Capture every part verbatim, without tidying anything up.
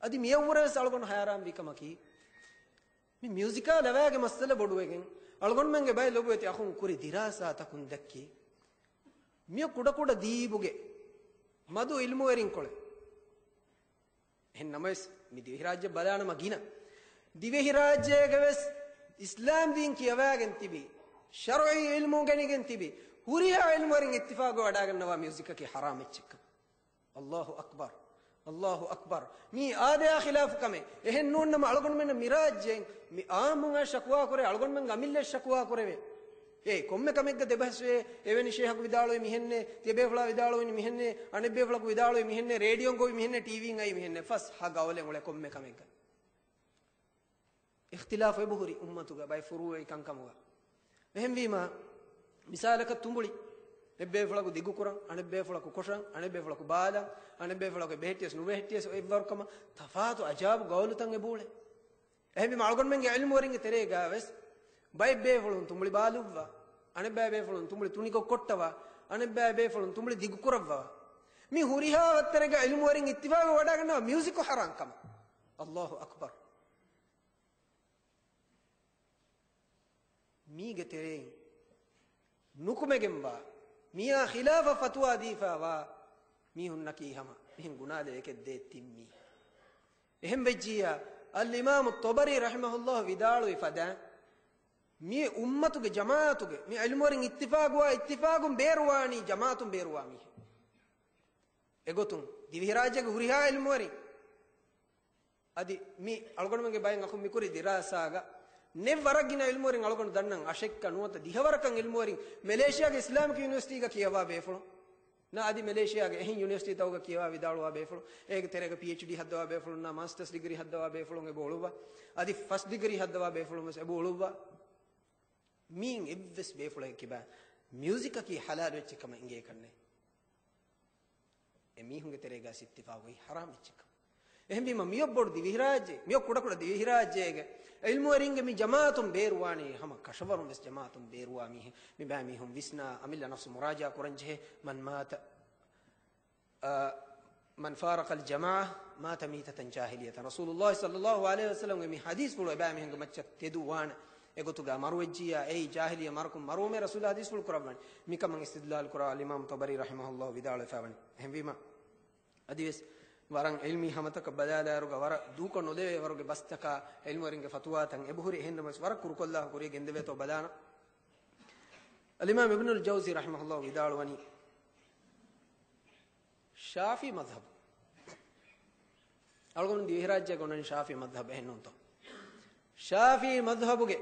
އަދި މިއަށްވުރެވެސް އަޅުގަނޑު ހައިރާންވި ކަމަކީ، މި މިއުޒިކާ ލަވައިގެ މައްސަލަ ބޮޑުވެގެން، އަޅުގަނޑުމެންގެ ބައެއް ލޮބުވެތި އަޚުން ކުރި ދިރާސާތަކުން ދެއްކީ، މިއޮ ކުޑަކުޑަ ދީބުގެ މަދު އިލްމުވެރިންކޮޅެއް. އެހެން ނަމަވެސް، މި ދިވެހިރާއްޖެ ބަލާނަމަ ގިނަ، ދިވެހިރާއްޖޭގެވެސް އިސްލާމް ދީން ކިޔަވާގެން ތިބި، ޝަރުޢީ އިލްމު ގެނެގެން ތިބި، ހުރިހާ އިލްމުވެރިން އިއްތިފާގު ވަޑާގަންނަވާ މިއުޒިކަކީ ޙަރާމް އެއްޗެއްކަން. އައްލާހު އަކްބަރު، އައްލާހު އަކްބަރު. މީ އާދަޔާ ޚިލާފު ކަމެއް. އެހެން ނޫން ނަމަ އަޅުގަނޑުމެންނަށް މިރާއްޖެއިން މި އާއްމުން ޝަކުވާ ކުރޭ، އަޅުގަނޑުމެންގެ އަމިއްލަ ޝަކުވާ ކުރެވޭ. އޭ ކޮންމެ ކަމެއްގަ ދެބަހަސްވޭ، އެވެނި ޝޭހަކު ވިދާޅުވީ މިހެންނޭ، ތިޔަބޭފުޅާ ވިދާޅުވީ މިހެންނޭ، އަނެއްބޭފުޅަކު ވިދާޅުވީ މިހެންނޭ، ރޭޑިއޯން ގޮވީ މިހެންނޭ، ޓީވީން އައީ މިހެންނޭ، ފަސް ހަ ގައުލެއް އުޅޭ ކޮންމެ ކަމެއްގަ. އިޚްތިލާފު އެބަހުރި އުއްމަތުގަ ބައެއް ފުރޫއީ ކަންކަމުގަ. އެހެންވީމަ، މިސާލަކަށް ތުނބުޅި އެއްބޭފުޅަކު ދިގުކުރަން، އަނެއްބޭފުޅަކު ކޮށަން، އަނެއްބޭފުޅަކު ބާލަން، އަނެއްބޭފުޅަކު ބެހެއްޓިޔަސް ނުބެހެއްޓިޔަސް އެއްވަރުކަމަށް ތަފާތު އަޖާބު ގައުލުތައް އެބައުޅޭ. އެހެންވީމަ އަޅުގަނޑުމެންގެ ޢިލްމުވެރިންގެ ތެރޭގަވެސް ބައެއް ބޭފުޅުން ތުނބުޅި ބާލުއްވާ، އަނެއްބައި ބޭފުޅުން ތުނބުޅި ތުނިކޮށް ކޮށްޓަވާ، އަނެއްބައި ބޭފުޅުން ތުނބުޅި ދިގުކުރައްވާ. މި ހުރިހާ ވައްތަރެއްގަ ޢިލްމުވެރިން އިއްތިފާގު ވަޑާގަންނަވާ މިއުޒިކު ޙަރާން ކަމަށް. އައްލާހު އަކްބަރު. މީގެ ތެރެއިން ނުކުމެގެންވާ، މިއާ ޚިލާފަށް ފަތުވާ ދީފައިވާ މީހުންނަކީ ހަމަ މިހެން ގުނާލެވޭ އެކެއް ދޭއް ތިން މީ. އެހެން ވެއްޖިއްޔާ، އަލްއިމާމު ޠަބަރީ ރަޙިމަހުﷲ ވިދާޅުވި ފަދައިން، މި އުއްމަތުގެ ޖަމާޢަތުގެ މި ޢިލްމުވެރިން އިއްތިފާގުވާ އިއްތިފާގުން ބޭރުވާނީ ޖަމާޢަތުން ބޭރުވާ މީހެއް. އެގޮތުން ދިވެހިރާއްޖޭގެ ހުރިހާ ޢިލްމުވެރިން އަދި މި އަޅުގަނޑުމެންގެ ބައެއް އަޚުން މިކުރި ދިރާސާގަ ނެތް ވަރަށް ގިނަ ޢިލްމުވެރިން އަޅުގަނޑު ދަންނަން އަށެއްކަ ނުވަތަ ދިހަވަރަކަށް ޢިލްމުވެރިން މެލޭޝިޔާގެ އިސްލާމިކް ޔުނިވަރސިޓީގަ ކިޔަވާ ބޭފުޅުން. ނަ އަދި މެލޭޝިޔާގެ އެހެން ޔުނިވަރސިޓީތަކުގަ ކިޔަވާ ވިދާޅުވާ ބޭފުޅުން. އޭގެ ތެރޭގަ ޕީއެޗްޑީ ހައްދަވާ ބޭފުޅުންނާ މާސްޓަސް ޑިގްރީ ހައްދަވާ ބޭފުޅުން އެބަ އުޅުއްވާ. އަދި ފަސް ޑިގްރީ ހައްދަވާ ބޭފުޅުން ވެސް އެބަ އުޅުއްވާ. މީން އެއްވެސް ބޭފުޅެއް ކިބާ މިއުޒިކަކީ ޙަލާލު އެއްޗެއް ކަމަށް އިނގޭ ކަންނޭ. އެ މީހުންގެ ތެރޭގަ އިއްތިފާގު އޮތް ޙަރާމް އެއްޗެއް ކަމަށް. އެހެންވީމަ، މިއޮއް ބޮޑު ދިވެހިރާއްޖެ، މިއޮއް ކުޑަކުޑަ ދިވެހިރާއްޖޭގެ ޢިލްމުވެރިންގެ މި ޖަމާޢަތުން ބޭރުވާނީ ހަމަ ކަށަވަރުން ވެސް ޖަމާޢަތުން ބޭރުވާ މީހެއް. މި ބައި މީހުން ވިސްނާ، އަމިއްލަ ނަފްސު މުރާޖަޢާ ކުރަން ޖެހޭ. މަން މާތަ، އާ، މަން ފާރަޤަލް ޖަމާޢަ މާތަ މީތަތަން ޖާހިލިއްޔަތަން. ރަސޫލުﷲ ޞައްލަﷲ ޢަލައިހި ވަސައްލަމްގެ މި ޙަދީޘްފުޅު އެބައިމީހުންގެ މައްޗަށް ތެދު ވާނެ. އެގޮތުގަ މަރުވެއްޖިއްޔާ އެއީ ޖާހިލިއްޔަ މަރަކުން މަރުވުމޭ ރަސޫލާ ޙަދީޘްފުޅު ކުރައްވަނީ. މިކަމަށް އިސްތިދްލާލު ކުރާ އަލްއިމާމު ޠަބަރީ ރަޙިމަހުﷲ ވިދާޅުވެފައިވަނީ. އެހެންވީމަ، އަދިވެސް ވަރަށް ޢިލްމީ ހަމަތަކަށް ބަލާލާއިރުގަ ވަރަށް ދޫކޮށް ނުލެވޭ ވަރުގެ ބަސްތަކާ ޢިލްމުވެރިންގެ ފަތުވާތައް އެބަހުރި. އެހެންނަމަވެސް ވަރަށް ކުރުކޮށްލާ ކުރިޔަށް ގެންދެވޭތޯ ބަލާނަން. އަލްއިމާމް އިބްނުލް ޖައުޒީ ރަޙިމަހުﷲ ވިދާޅުވަނީ، ޝާފިޢީ މަޛްހަބު. އަޅުގަނޑު ދިވެހިރާއްޖޭގަ އޮންނަނީ ޝާފިޢީ މަޛްހަބު އެހެންނޫންތޯ؟ ޝާފިޢީ މަޛްހަބުގެ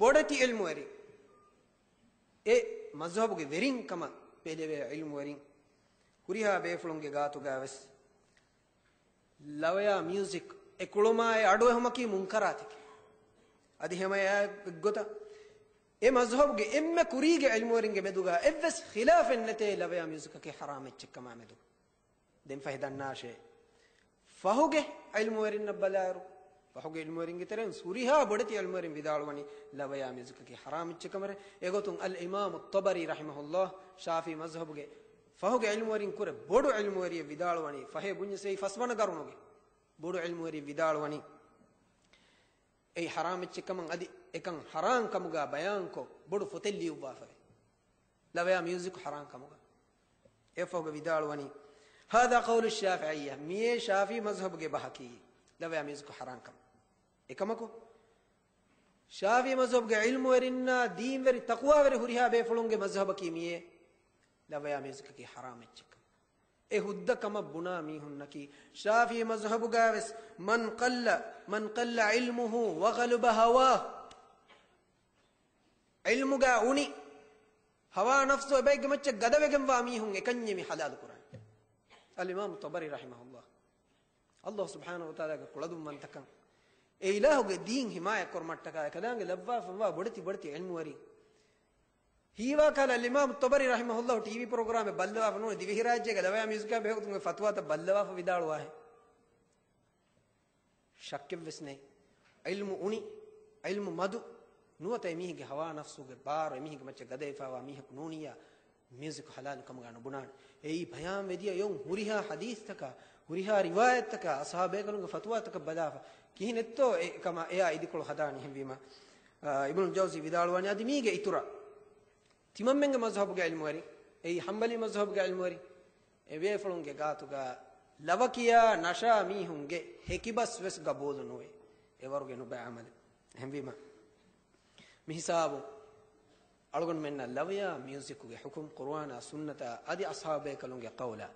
ބޮޑެތި ޢިލްމުވެރިން، އެ މަޛްހަބުގެ ވެރިން ކަމަށް ބެލެވޭ ޢިލްމުވެރިން ހުރިހާ ބޭފުޅުންގެ ގާތުގަވެސް ލަވަޔާ މިއުޒިކް އެކުޅުމާއި އަޑުއެހުމަކީ މުންކަރާތެކޭ. އަދި ހަމަ އެއާ އެއްގޮތަށް އެ މަޒްހަބުގެ އެންމެ ކުރީގެ ޢިލްމުވެރިންގެ މެދުގަ އެއްވެސް ޚިލާފެއް ނެތޭ ލަވަޔާ މިއުޒިކަކީ ޙަރާމް އެއްޗެއްކަމާ މެދު. ދެން ފަހެ ދަންނާށޭ، ފަހުގެ ޢިލްމުވެރިންނަށް ބަލާއިރު، ފަހުގެ ޢިލްމުވެރިންގެ ތެރެއިން ހުރިހާ ބޮޑެތި ޢިލްމުވެރިން ވިދާޅުވަނީ ލަވަޔާ މިއުޒިކަކީ ޙަރާމް އެއްޗެއްކަމަށް. އެގޮތުން އަލްއިމާމު ޠަބަރީ ރަޙިމަހުﷲ، ޝާފިޢީ މަޒްހަބުގެ ފަހުގެ ޢިލްމުވެރިން ކުރެ ބޮޑު ޢިލްމުވެރިއެއް ވިދާޅުވަނީ، ފަހެ ބުންޏަސް އެއީ ފަސްވަނަ ޤަރުނުގެ ބޮޑު ޢިލްމުވެރިން ވިދާޅުވަނީ، އެއީ ޙަރާމް އެއްޗެއްކަމަށް އަދި އެކަން ޙަރާމް ކަމުގަ ބަޔާންކޮށް ބޮޑު ފޮތެއް ލިޔުއްވާފަވޭ. ލަވަޔާ މިއުޒިކު ޙަރާމް ކަމުގަ. އެއަށްފަހުގަ ވިދާޅުވަނީ، هذا قول الشافعية، މިއީ ޝާފިޢީ މަޒްހަބުގެ ބަހަކީ ލަވަޔާ މިއުޒިކު ޙަރާމް ކަމަށް. އެކަމަކު، ޝާފިޢީ މަޒްހަބުގެ ޢިލްމުވެރިންނާ ދީންވެރި ތަޤްވާވެރި ހުރިހާ ބޭފުޅުންގެ މަޒްހަބަކީ މިއީ ލަވަޔާ މިއުޒިކަކީ ޙަރާމް އެއްޗެއްކަމަށް. އެ ހުއްދަ ކަމަށް ބުނާ މީހުންނަކީ، ޝާފިޢީ މަޒްހަބުގަވެސް، من قل، من قل علمه وغلب هواه، ޢިލްމުގަ އުނި ހަވާ ނަފްސު އެބައެއްގެ މައްޗަށް ގަދަވެގެންވާ މީހުން އެކަންޏެ މި ޙަލާލު ކުރާނެ. އަލްއިމާމު ޠަބަރީ ރަޙިމަހުﷲ، ﷲ ސުބްޙާނަހޫ ވަތަޢާލާގެ ކުޅަދުންވަންތަކަން، އެ އިލާހުގެ ދީން ޙިމާޔަތް ކުރުމަށްޓަކާ އެކަލާނގެ ލައްވާފަވާ ބޮޑެތި ބޮޑެތި ޢިލްމުވެރިން. ހީވާ ކަހަލަ އަލްއިމާމު ޠަބަރީ ރަޙިމަހުﷲ ޓީވީ ޕްރޮގްރާމެއް ބައްލަވާފަ ނޫން، ދިވެހިރާއްޖޭގެ ލަވަޔާ މިއުޒިކާ ބެހޭގޮތުން އެ ފަތުވާތައް ބައްލަވާފަ ވިދާޅުވާހެން. ޝައްކެއްވެސް ނެތް. ޢިލްމު އުނި، ޢިލްމު މަދު، ނުވަތަ އެމީހެއްގެ ހަވާ ނަފްސުގެ ބާރު އެމީހެއްގެ މައްޗަށް ގަދަވެފައިވާ މީހަކު ނޫނިއްޔާ، މިއުޒިކު ޙަލާލު ކަމުގަ ނުބުނާނެ. އެއީ ބަޔާންވެދިޔަ އެއުން ހުރިހާ ޙަދީޘްތަކާ ހުރިހާ ރިވާޔަތްތަކާ އަޞްޙާބޭކަލުންގެ ފަތުވާތަކަށް ބަލާފަ، ކިހިނެއްތޯ އެ ކަމަށް އެއާ އިދިކޮޅު ހަދާނީ. އެހެންވީމަ، އާ، އިބްނުލް ޖައުޒީ ވިދާޅުވާނީ އަދި މީގެ އިތުރަށް ތިމަންމެންގެ މަޒްހަބުގެ ޢިލްމުވެރިން، އެއީ ޙަންބަލީ މަޒްހަބުގެ ޢިލްމުވެރިން، އެބޭފުޅުންގެ ގާތުގަ ލަވަ ކިޔާ ނަޝާ މީހުންގެ ހެކިބަސް ވެސް ގަބޫލު ނުވޭ. އެވަރުގެ ނުބައި ޢަމަލެއް. އެހެންވީމަ، މިހިސާބުން އަޅުގަނޑުމެންނަށް ލަވަޔާ މިއުޒިކުގެ ޙުކުމް ޤުރުއާނާ ސުންނަތާ އަދި އަޞްޙާބޭކަލުންގެ ޤައުލާ،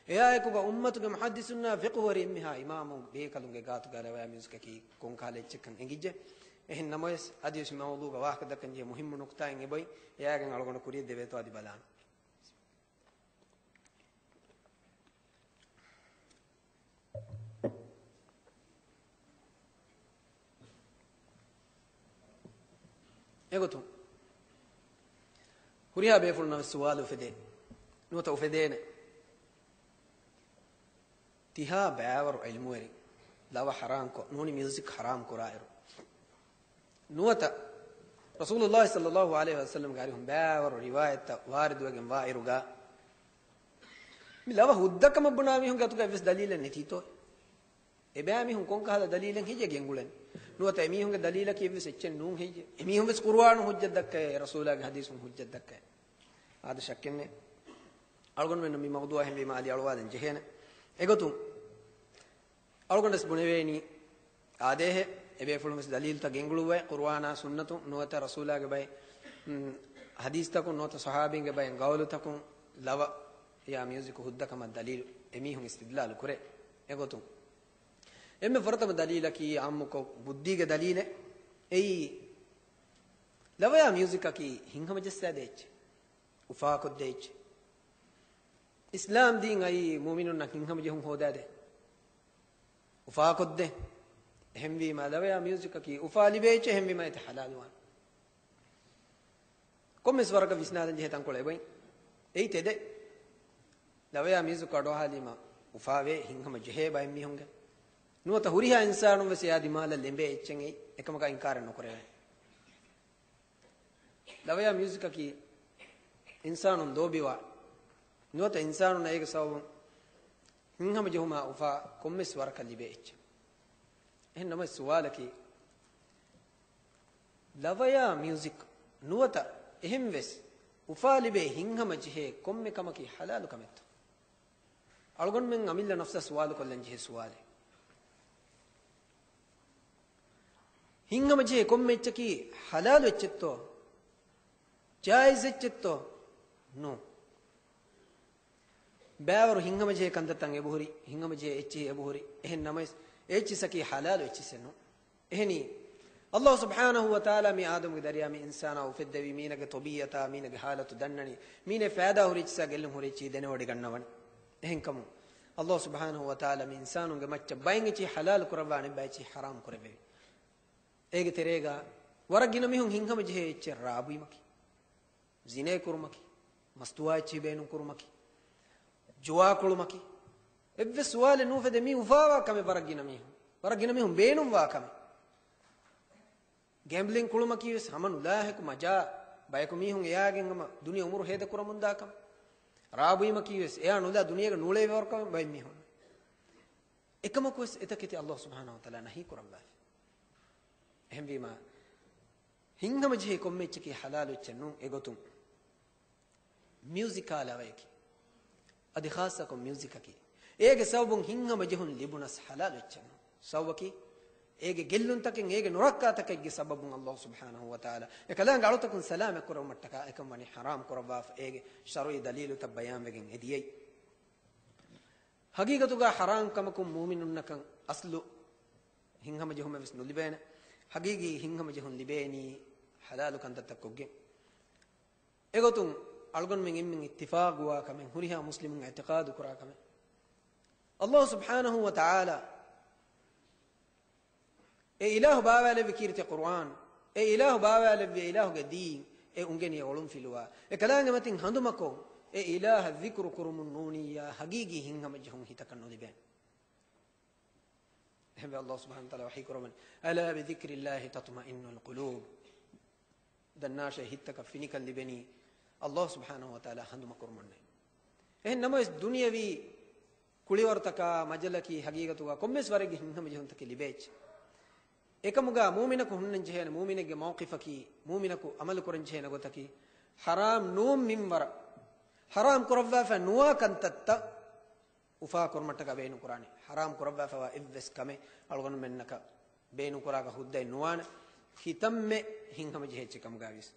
އެއާއެކުގަ އުއްމަތުގެ މުޙައްދިޘުންނާ ފިޤުހުވެރި އެންމެހާ އިމާމުން ބޭކަލުންގެ ގާތުގަ ލަވަޔާ މިއުޒިކަކީ ކޮންކަހަލަ އެއްޗެއްކަން އެނގިއްޖެ. އެހެން ނަމަވެސް، އަދިވެސް މައުޟޫގަ ވާހަކަ ދައްކަން ޖެހޭ މުހިއްމު ނުކުތާއެއް އެބައޮތް، އެއާގެން އަޅުގަނޑު ކުރިޔަށް ދެވޭތޯ އަދި ބަލާނަން. އެގޮތުން، ހުރިހާ ބޭފުޅުންނަށް ވެސް ސުވާލު އުފެދޭ. ނުވަތަ އުފެދޭނެ. ތިހާ ބައިވަރު ޢިލްމުވެރިން ލަވަ ޙަރާމްކޮށް، ނޫނީ މިއުޒިކް ޙަރާމް ކުރާއިރު، ނުވަތަ ރަސޫލުﷲ ޞައްލަﷲ ޢަލައިހި ވަސައްލަމްގެ އަރިހުން ބައިވަރު ރިވާޔަތްތައް ވާރިދުވެގެން ވާއިރުގަ، މި ލަވަ ހުއްދަ ކަމަށް ބުނާ މީހުންގެ އަތުގަ އެއްވެސް ދަލީލެއް ނެތީތޯ؟ އެބައިމީހުން ކޮންކަހަލަ ދަލީލެއް ހެއްޔޭ ގެންގުޅެން؟ ނުވަތަ އެމީހުންގެ ދަލީލަކީ އެއްވެސް އެއްޗެއް ނޫން ހެއްޔޭ؟ އެމީހުން ވެސް ޤުރުއާނު ހުއްޖަތް ދައްކައޭ، ރަސޫލާގެ ޙަދީޘުން ހުއްޖަތް ދައްކައޭ. އާދެ، ޝައްކެއްނެތް. އަޅުގަނޑުމެންނަށް މި މައުޟޫޢަށް އެހެންވީމަ އަދި އަޅުވާލަން ޖެހޭނެ. އެގޮތުން އަޅުގަނޑަސް ބުނެވޭނީ، އާދޭހެ، އެބޭފުޅުން ވެސް ދަލީލުތައް ގެންގުޅުއްވައި، ޤުރުއާނާ ސުންނަތުން ނުވަތަ ރަސޫލާގެ ބައެއް، މް، ޙަދީޘްތަކުން ނުވަތަ ޞަޙާބީންގެ ބައެއް ގައުލުތަކުން ލަވަޔާ މިއުޒިކު ހުއްދަ ކަމަށް ދަލީލު އެމީހުން އިސްތިދްލާލު ކުރޭ. އެގޮތުން އެންމެ ފުރަތަމަ ދަލީލަކީ ޢާއްމުކޮށް ބުއްދީގެ ދަލީލެއް. އެއީ، ލަވަޔާ މިއުޒިކަކީ ހިތްހަމަޖައްސާދޭ އެއްޗެއް، އުފާކޮށްދޭ އެއްޗެއް. އިސްލާމް ދީން އައީ މުއުމިނުންނަށް ހިތްހަމަޖެހުން ހޯދާދޭ، އުފާކޮށްދޭ. އެހެންވީމަ، ލަވަޔާ މިއުޒިކަކީ އުފާ ލިބޭ އެއްޗެއް، އެހެންވީމަ އޭތި ޙަލާލުވާނެ. ކޮންމެސް ވަރަކަށް ވިސްނާލަން ޖެހޭ ތަންކޮޅެއް އެބައި. އެއީ ތެދެއް. ލަވަޔާ މިއުޒިކު އަޑުއަހާލީމަ އުފާވޭ، ހިތްހަމަޖެހޭ ބައެއް މީހުންގެ. ނުވަތަ ހުރިހާ އިންސާނުން ވެސް އެއާ ދިމާލަށް ލެނބޭ އެއްޗެއް އެއީ، އެކަމަކާ އިންކާރެއް ނުކުރެވޭނެ. ލަވަޔާ މިއުޒިކަކީ އިންސާނުން ލޯބިވާ، ނުވަތަ އިންސާނުންނަށް އޭގެ ސަބަބުން ހިތްހަމަޖެހުމާ އުފާ ކޮންމެސް ވަރަކަށް ލިބޭ އެއްޗެއް. އެހެން ނަމަވެސް ސުވާލަކީ، ލަވަޔާ މިއުޒިކް ނުވަތަ އެހެންވެސް އުފާ ލިބޭ ހިތްހަމަޖެހޭ ކޮންމެ ކަމަކީ ޙަލާލު ކަމެއްތޯ؟ އަޅުގަނޑުމެން އަމިއްލަ ނަފްސަށް ސުވާލު ކޮށްލަން ޖެހޭ ސުވާލެއް. ހިތްހަމަޖެހޭ ކޮންމެ އެއްޗަކީ ޙަލާލު އެއްޗެއްތޯ؟ ޖާއިޒް އެއްޗެއްތޯ؟ ނޫން. ބައިވަރު ހިތްހަމަޖެހޭ ކަންތައްތައް އެބަހުރި، ހިތްހަމަޖެހޭ އެއްޗިހި އެބަހުރި. އެހެން ނަމަވެސް، އެ އެއްޗިސަކީ ޙަލާލު އެއްޗިސެއް ނޫން. އެހެނީ، ﷲ ސުބްޙާނަހޫ ވަތަޢާލާ މި އާދަމުގެ ދަރިޔާ މި އިންސާނާ އުފެއްދެވީ، މީނަގެ ޠަބީޢަތާ، މީނަގެ ޙާލަތު ދަންނަނީ، މީނަ ފައިދާ ހުރި އެއްޗިސާ ގެއްލުން ހުރި އެއްޗިހި ދެނެވޮޑިގަންނަވަނީ. އެހެންކަމުން، ﷲ ސުބްޙާނަހޫ ވަތަޢާލާ މި އިންސާނުންގެ މައްޗަށް ބައެއް އެއްޗިހި ޙަލާލު ކުރައްވާނެ، ބައެއް އެއްޗިހި ޙަރާމް ކުރެއްވެވި. އޭގެ ތެރޭގަ ވަރަށް ގިނަ މީހުން ހިތްހަމަޖެހޭ އެއްޗެއް ރާބުއިމަކީ، ޒިނޭ ކުރުމަކީ، މަސްތުވާ އެއްޗިހި ބޭނުން ކުރުމަކީ، ޖުވާ ކުޅުމަކީ. އެއްވެސް ސުވާލެއް ނުއުފެދޭ މީ އުފާވާ ކަމެއް ވަރަށް ގިނަ މީހުން، ވަރަށް ގިނަ މީހުން ބޭނުންވާ ކަމެއް. ގޭމްބްލިން ކުޅުމަކީ ވެސް ހަމަ ނުލާހެކު މަޖާ، ބަޔަކު މީހުން އެއާގެން ހަމަ ދުނިޔެ އުމުރު ހޭދަ ކުރަމުންދާ ކަމެއް. ރާބުއިމަކީ ވެސް އެއާ ނުލާ ދުނިޔޭގަ ނޫޅޭވޭވަރު ކަމެއް ބައެއް މީހުން. އެކަމަކު ވެސް އެތަކެތި ﷲ ސުބްޙާނަހޫ ވަތަޢާލާ ނަހީ ކުރައްވާފި. އެހެންވީމަ، ހިތްހަމަޖެހޭ ކޮންމެ އެއްޗަކީ ޙަލާލު އެއްޗެއް ނޫން. އެގޮތުން މިއުޒިކާ ލަވަޔަކީ، އަދި ޚާއްޞަކޮށް މިއުޒިކަކީ، އޭގެ ސަބަބުން ހިތްހަމަޖެހުން ލިބުނަސް ޙަލާލު އެއްޗެއް ނޫން. ސަބަބަކީ، އޭގެ ގެއްލުންތަކެއް، އޭގެ ނުރައްކާތަކެއްގެ ސަބަބުން ﷲ ސުބްޙާނަހޫ ވަތަޢާލާ އެކަލާނގެ އަޅުތަކުން ސަލާމަތް ކުރެވުމަށްޓަކާ އެކަން ވަނީ ޙަރާމް ކުރައްވާފަ، އޭގެ ޝަރުޢީ ދަލީލުތައް ބަޔާންވެގެން އެ ދިޔައީ. ހަގީގަތުގަ ޙަރާމް ކަމަކުން މުއުމިނުންނަކަށް އަސްލު ހިތްހަމަޖެހުމެއް ވެސް ނުލިބޭނެ. ހަގީގީ ހިތްހަމަޖެހުން ލިބޭނީ ޙަލާލު ކަންތައްތައް ކޮށްގެން. އެގޮތުން އަޅުގަނޑުމެން އެންމެން އިއްތިފާޤުވާ ކަމެއް، ހުރިހާ މުސްލިމުން އިޢްތިޤާދު ކުރާ ކަމެއް، ﷲ ސުބްޙާނަހޫ ވަތަޢާލާ އެ އިލާހު ބާވާލެއްވި ކީރިތި ޤުރުއާން، އެ އިލާހު ބާވާލެއްވި އެ އިލާހުގެ ދީން، އެ އުނގެނި އެ އޮޅުންފިލުވާ، އެ ކަލާނގެ މަތިން ހަނދުމަކޮށް، އެ އިލާހަށް ޛިކުރު ކުރުމުން ނޫނިއްޔާ ހަގީގީ ހިތްހަމަޖެހުން ހިތަކަށް ނުލިބޭނެ. އެހެންވެ، ﷲ ސުބްޙާނަހޫ ވަތަޢާލާ ވަޙީ ކުރައްވަނީ، ألا بذكر الله تطمئن القلوب. ދަންނާށޭ، ހިތްތަކަށް ފިނިކަން ލިބެނީ ﷲ ސުބްޙާނަހޫ ވަތަޢާލާ ހަނދުމަކުރުމުންނޭ. އެހެން ނަމަވެސް، ދުނިޔަވީ ކުޅިވަރުތަކާ، މަޖަލަކީ، ހަގީގަތުގަ ކޮންމެސް ވަރެއްގެ ހިތްހަމަޖެހުންތަކެއް ލިބޭއްޗެއް. އެކަމުގަ މޫމިނަކު ހުންނަން ޖެހޭނެ، މޫމިނެއްގެ މައުޤިފަކީ، މޫމިނަކު ޢަމަލު ކުރަން ޖެހޭނެ ގޮތަކީ، ޙަރާމް ނޫން މިންވަރަށް، ޙަރާމް ކުރައްވާފަ ނުވާ ކަންތައްތައް އުފާ ކުރުމަށްޓަކާ ބޭނުން ކުރާނެ. ޙަރާމް ކުރައްވާފަވާ އެއްވެސް ކަމެއް އަޅުގަނޑުމެންނަކަށް ބޭނުން ކުރާކަށް ހުއްދައެއް ނުވާނެ، ކިތަންމެ ހިތްހަމަޖެހޭ އެއްޗެއް ކަމުގައިވިޔަސް.